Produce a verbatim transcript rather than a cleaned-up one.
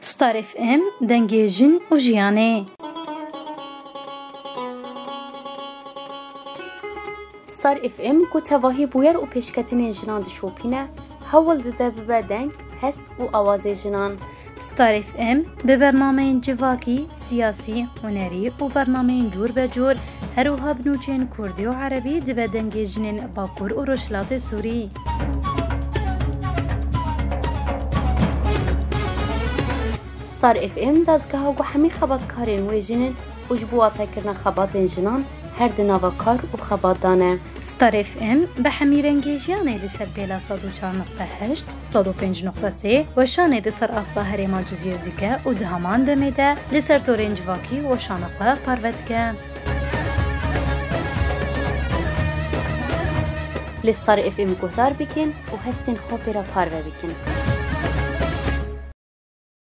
Star F M, dengê jin û jiyanê. Star F M ku tevahî bûyer û pêşketinên jinan dişopîne, hewl dide bibe deng, hest û awazê jinan. Star F M bi bernameyên civakî, siyasî, hunerî û bernameyên cûr be cûr, her wiha bi nûçeyên kurdî û erebî dibe dengê jinên Bakur û Rojhilatê Sûrî. Star F M dezgeha ku hemî xebatkarên wê jin in û ji bo watayekirina xebatên jinan her di nava kar û xebat de ne. Star F M bi hemî rengê jiyanê li ser pêla sed û çar nokta heşt, sed û pênc nokta sê weşanê li ser asta herêma Cizîr dike û di heman demê de li ser torên civakî weşana xwe parve dike. Li Star F M guhdar bikin û hestên xwe pê re parve bikin.